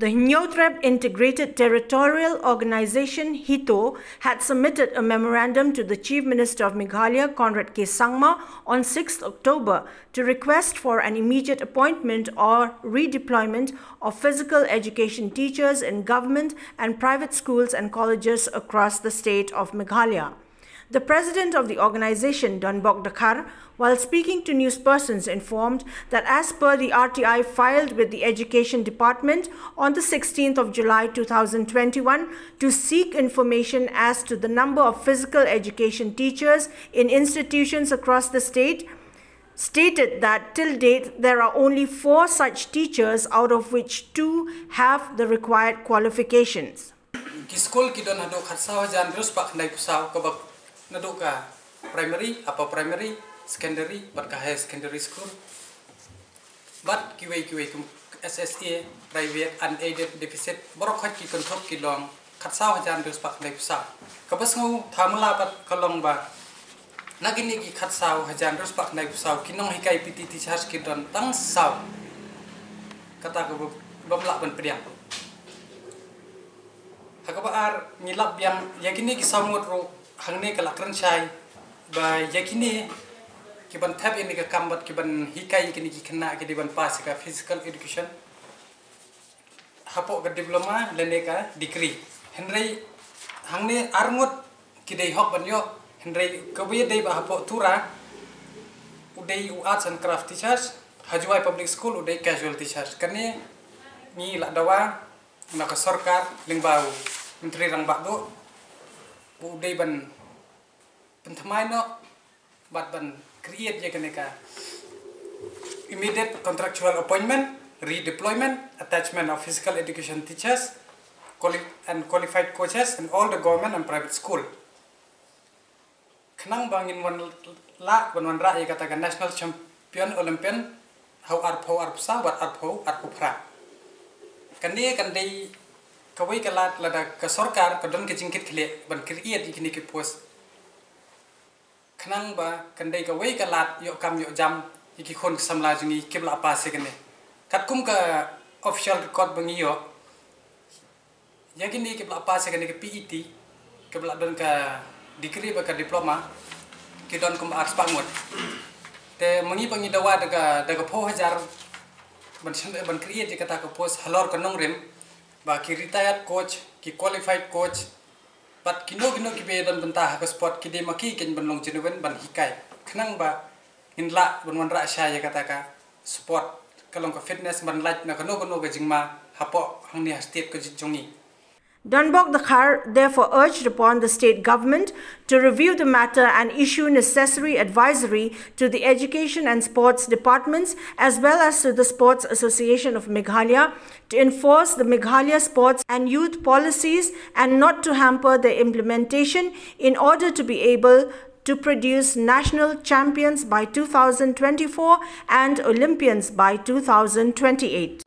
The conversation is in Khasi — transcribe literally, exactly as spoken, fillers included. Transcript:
The Hynñiewtrep Integrated Territorial Organization, HITO, had submitted a memorandum to the Chief Minister of Meghalaya, Conrad K Sangma, on sixth October to request for an immediate appointment or redeployment of physical education teachers in government and private schools and colleges across the state of Meghalaya. The president of the organization, Donbok Dkhar, while speaking to newspersons, informed that as per the R T I filed with the Education Department on the sixteenth of July two thousand twenty-one to seek information as to the number of physical education teachers in institutions across the state, stated that till date there are only four such teachers, out of which two have the required qualifications. Ki skul ki don haduh khatsaw hajar hynriew spah khyndai phew saw, kaba naduh ka primary, upper primary, secondary bad ka higher secondary school. Bad kiwei kiwei kum S S A, private, unaided, deficit, baroh khoit ki kynthup ki long khatsaw hajar hynriew spah khyndai phew saw. Kaba sngew thamula pat ka long ba na kine ki khatsaw hajar hynriew spah khyndai phew saw ki nonghikai P T teachers ki don tang saw. Kata kaba bym lah ban pdiang. Ha kaba ar, ngi lap biang ïa kine ki saw ngut ruh, hangne ka la kren shai ba ïa kine ki ban thep ïa kane ka kam bad ki ban hikai ïa kine ki khynnah ki dei ban pass ïa ka physical education hapoh ka diploma lane ka degree. Hynrei hangne ar ngut ki dei hok ban ïoh, hynrei kaba ïadei bad hapoh Tura u dei u arts and craft teachers, ha Jowai Public School u dei casual teachers. Kane ngi la dawa na ka sorkar lyngba u Myntri Rangbah Duh, u dei ban pynthymmai noh bad ban create ïa kane ka immediate contractual appointment, redeployment, attachment of physical education teachers quali- and qualified coaches in all the government and private school. Khnang ba ngin wan lah ban wanrah ïa kata ka national champion Olympian ha u arphew arphew saw bad arphew arphew phra. Kane kan dei kawei ka lad lada ka sorkar ka don ka jingkitkhlieh ban create ïa kine ki post. Khnang ba kan dei kawei ka lad ïoh kam ïoh jam ïa ki khun ki samla jong ngi kiba la pass ïa kane. Katkum ka official record ba ngi ïoh, ïa kine kiba la pass ïa kane ka P E T, kiba la don ka degree bad ka diploma, ki don kumba ar spah ngut. Te ma ngi pat ngi dawa da ka, da ka phew hajar ban shem, ban create ïa kata ka post halor ka nongrim, ba ki retired coach, ki qualified coach, bad kino kino kiba don bynta ha ka sport, ki dei ma ki kein ban long genuine ban hikai. Khnang ba ngin lah ban wanrah shai ïa kata ka sport, ka long ka fitness, ban lait na kano kano ka jingma hapoh hangne ha state ka jong ngi. Donbok Dkhar therefore urged upon the state government to review the matter and issue necessary advisory to the Education and Sports Departments as well as to the Sports Association of Meghalaya to enforce the Meghalaya sports and youth policies and not to hamper their implementation in order to be able to produce national champions by two thousand twenty-four and Olympians by two thousand twenty-eight.